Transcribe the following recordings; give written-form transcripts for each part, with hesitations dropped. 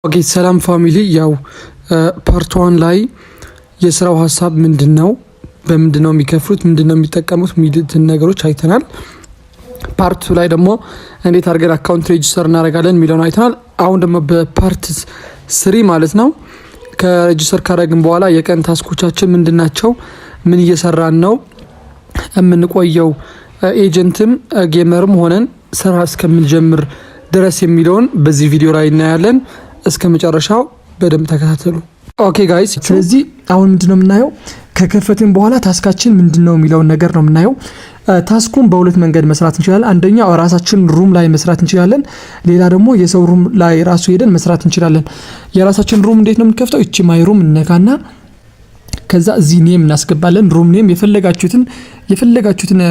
Okay ሰላም family፣ ያው part one ላይ የስራው ሀሳብ ምንድን ነው፣ በምንድን ነው የሚከፍሉት፣ ምንድን ነው የሚጠቀሙት የሚሉትን ነገሮች አይተናል። Part two ላይ ደግሞ እንዴት አድርገን account register እናደርጋለን የሚለውን አይተናል። አሁን ደግሞ በ part three ማለት ነው ከ register ካደረግን በኋላ የቀን task ኦቻችን ምንድን ናቸው፣ ምን እየሰራን ነው የምንቆየው፣ agent ም gamer ም ሆነን ስራ እስከምንጀምር ድረስ የሚለውን በዚህ ቪዲዮ ላይ እናያለን። እስከ መጨረሻው በደንብ ተከታተሉ። Okay guys፣ ስለዚህ አሁን ምንድነው የምናየው? ከከፈትን በኋላ task ኣችን ምንድን ነው የሚለውን ነገር ነው የምናየው። Task ኡን በሁለት መንገድ መስራት እንችላለን። አንደኛው ራሳችን room ላይ መስራት እንችላለን። ሌላ ደግሞ የሰው room ላይ ራሱ ሄደን መስራት እንችላለን። የራሳችን room እንዴት ነው የምንከፍተው? እቺ my room እነካና ከዛ እዚህ name እናስገባለን። Room name የፈለጋችሁትን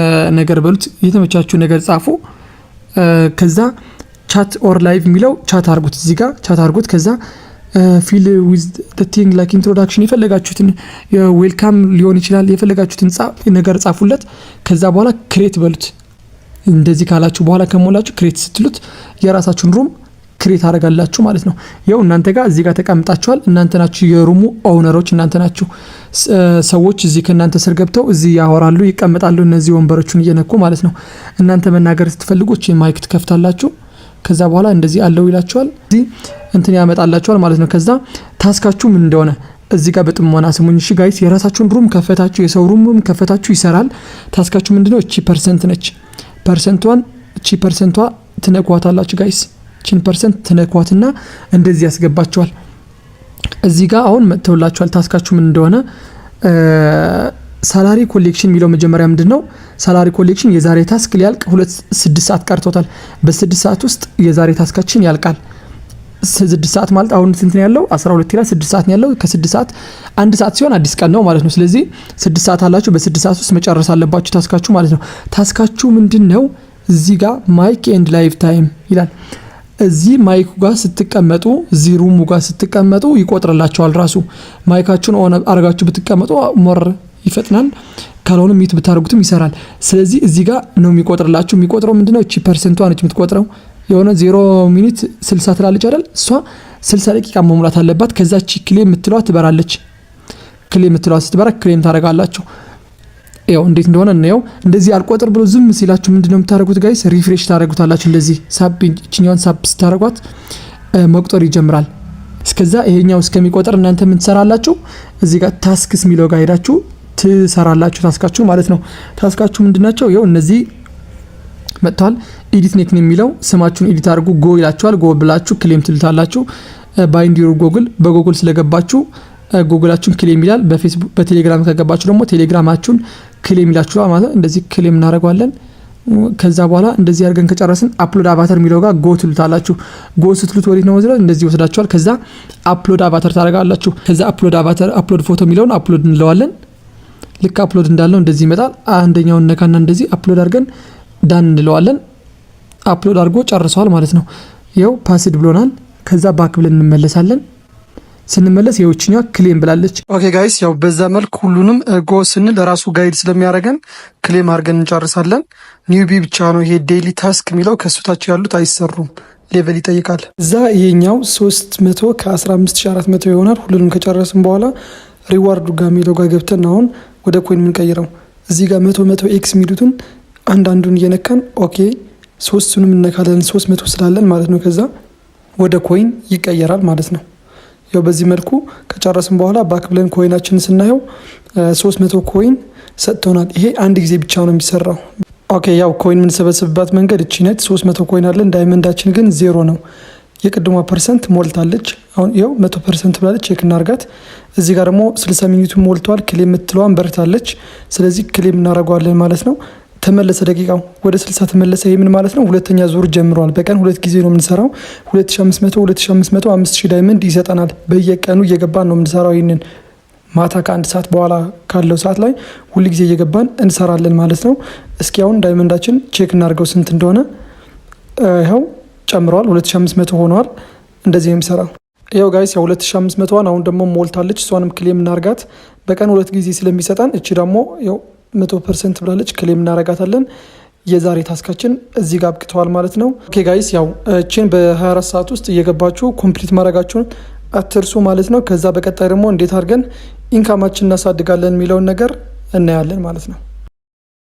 ነገር በሉት፣ የተመቻችሁ ነገር ጻፉ። ከዛ chat or live የሚለው chat አርጉት፣ እዚህ ጋር chat አርጉት። ከዛ fill with thing like introduction የፈለጋችሁትን welcome ሊሆን ይችላል፣ የፈለጋችሁትን ነገር ጻፉለት። ከዛ በኋላ create በሉት። እንደዚህ ካላችሁ በኋላ ከሞላችሁ create ስትሉት የራሳችሁን room create አደርጋላችሁ ማለት ነው። ያው እናንተ ጋር እዚህ ጋር ተቀምጣችኋል። እናንተ ናችሁ የ room ኡ owner ኦች፣ እናንተ ናችሁ። ሰዎች እዚህ ከእናንተ ስር ገብተው እዚህ ያወራሉ፣ ይቀመጣሉ። እነዚህ ወንበሮቹን እየነኩ ማለት ነው። እናንተ መናገር ስትፈልጉ mic ትከፍታላችሁ። ከዛ በኋላ እንደዚህ allow ይላችኋል። እዚህ እንትን ያመጣላችኋል ማለት ነው። ከዛ task ኣችሁ ምን እንደሆነ እዚህ ጋር በጥሞና ስሙኝ እሺ guys። የራሳችሁን room ከፈታችሁ፣ የሰው room ም ከፈታችሁ ይሰራል። Task ኣችሁ ምንድነው? እቺ percent ነች። Percent ቷን እቺ percent ቷ ትነኳታላችሁ guys። እቺን percent ትነኳትና እንደዚህ ያስገባችኋል። እዚህ ጋር አሁን መጥተውላችኋል። Task ኣችሁ ምን እንደሆነ salary collection የሚለው መጀመሪያ ምንድን ነው? Salary collection የዛሬ task ሊያልቅ 2 6 ሰዓት ቀርቶታል። በ6 ሰዓት ውስጥ የዛሬ task ኣችን ያልቃል። 6 ሰዓት ማለት አሁን ስንት ነው ያለው? 12 ይላል። 6 ሰዓት ነው ያለው። ከ6 ሰዓት 1 ሰዓት ሲሆን አዲስ ቀን ነው ማለት ነው። ስለዚህ 6 ሰዓት አላችሁ። በ6 ሰዓት ውስጥ መጨረስ አለባችሁ task ኣችሁ ማለት ነው። Task ኣችሁ ምንድን ነው? እዚህ ጋር mic and live time ይላል። እዚህ mic ኡ ጋር ስትቀመጡ፣ እዚህ room ኡ ጋር ስትቀመጡ ይቆጥርላችኋል ራሱ። Mic ኣችሁን on አርጋችሁ ብትቀመጡ more ይፈጥናል። ካልሆነ mute ብታደርጉትም ይሰራል። ስለዚህ እዚህ ጋር ነው የሚቆጥርላችሁ። የሚቆጥረው ምንድነው? እቺ percent ቷ ነች የምትቆጥረው። የሆነ 0 minute 60 ትላለች አይደል? እሷ 60 ደቂቃ መሙላት አለባት። ከዛ ቺ claim የምትለዋ ትበራለች። Claim የምትለዋ ስትበራ claim ታደርጋላችሁ። ያው እንዴት እንደሆነ እናየው። እንደዚህ አልቆጥር ብሎ ዝም ሲላችሁ ምንድነው የምታደርጉት guys? Refresh ታደርጉታላችሁ። እንደዚህ ሳብ፣ እችኛዋን ሳብ ስታደርጓት መቁጠር ይጀምራል። እስከዛ ይሄኛው እስከሚቆጥር እናንተ ምን ትሰራላችሁ? እዚህ ጋር tasks የሚለው ጋር ሄዳችሁ ትሰራላችሁ task ኣችሁ ማለት ነው። Task ኣችሁ ምንድናቸው? ይኸው እነዚህ መጥተዋል። Edit nickname የሚለው ስማችሁን edit አድርጉ፣ go ይላችኋል። Go ብላችሁ claim ትሉታላችሁ። Bind your Google፣ በ Google ስለገባችሁ Google ኣችሁን claim ይላል። በፌስቡክ በቴሌግራም ከገባችሁ ደግሞ ቴሌግራማችሁን claim ይላችኋል ማለት ነው። እንደዚህ claim እናደርገዋለን። ከዛ በኋላ እንደዚህ አድርገን ከጨረስን upload avatar የሚለው ጋር go ትሉታላችሁ። Go ስትሉት ወዴት ነው ወስደው እንደዚህ ይወስዳችኋል። ከዛ upload avatar ታደርጋላችሁ። ከዛ upload avatar፣ upload photo የሚለውን upload እንለዋለን። ልክ upload እንዳልነው እንደዚህ ይመጣል። አንደኛውን ነካና እንደዚህ upload አድርገን done እንለዋለን። Upload አድርጎ ጨርሰዋል ማለት ነው። ይኸው passed ብሎናል። ከዛ back ብለን እንመለሳለን። ስንመለስ የውችኛ claim ብላለች። Okay guys፣ ያው በዛ መልክ ሁሉንም go ስንል ራሱ guide ስለሚያደርገን claim አድርገን እንጨርሳለን። Newbie ብቻ ነው ይሄ daily task የሚለው፣ ከሱ ታች ያሉት አይሰሩም፣ level ይጠይቃል። እዛ ይሄኛው 300 ከ15,400 ይሆናል። ሁሉንም ከጨረስን በኋላ reward ኡ ጋር የሚለው ጋር ገብተን አሁን ወደ coin የምንቀይረው እዚህ ጋር 100 100 X የሚሉትን አንዳንዱን እየነካን okay ሶስቱንም እነካለን፣ 300 ስላለን ማለት ነው። ከዛ ወደ coin ይቀየራል ማለት ነው። ያው በዚህ መልኩ ከጨረስን በኋላ back ብለን coin ኣችንን ስናየው 300 coin ሰጥቶናል። ይሄ አንድ ጊዜ ብቻ ነው የሚሰራው። Okay ያው coin የምንሰበስብባት መንገድ እቺ ነች። 300 coin አለን። Diamond ኣችን ግን ዜሮ ነው። የቅድሟ percent ሞልታለች። አሁን ይኸው 100% ብላለች። Check እናርጋት። እዚህ ጋር ደግሞ 60 minute ኡ ሞልቷል። Claim የምትለዋን በርታለች። ስለዚህ claim እናደርገዋለን ማለት ነው። ተመለሰ፣ ደቂቃው ወደ 60 ተመለሰ። ይህ ምን ማለት ነው? ሁለተኛ ዙር ጀምሯል። በቀን ሁለት ጊዜ ነው የምንሰራው። 2500 2500 5000 diamond ይሰጠናል። በየቀኑ እየገባን ነው የምንሰራው። ይህንን ማታ ከ1 ሰዓት በኋላ ካለው ሰዓት ላይ ሁል ጊዜ እየገባን እንሰራለን ማለት ነው። እስኪ አሁን diamond ኣችን check እናድርገው ስንት እንደሆነ። ይኸው ጨምረዋል፣ 2500 ሆነዋል። እንደዚህ ነው የሚሰራው። ያው guys ያው 2500ዋን አሁን ደግሞ ሞልታለች። እሷንም claim እናርጋት። በቀን ሁለት ጊዜ ስለሚሰጠን እቺ ደግሞ ያው 100% ብላለች። Claim እናረጋታለን። የዛሬ task ኣችን እዚህ ጋር አብቅተዋል ማለት ነው። Okay guys፣ ያው እችን በ24 ሰዓት ውስጥ እየገባችሁ complete ማድረጋችሁን አትርሱ ማለት ነው። ከዛ በቀጣይ ደግሞ እንዴት አድርገን income ኣችን እናሳድጋለን የሚለውን ነገር እናያለን ማለት ነው።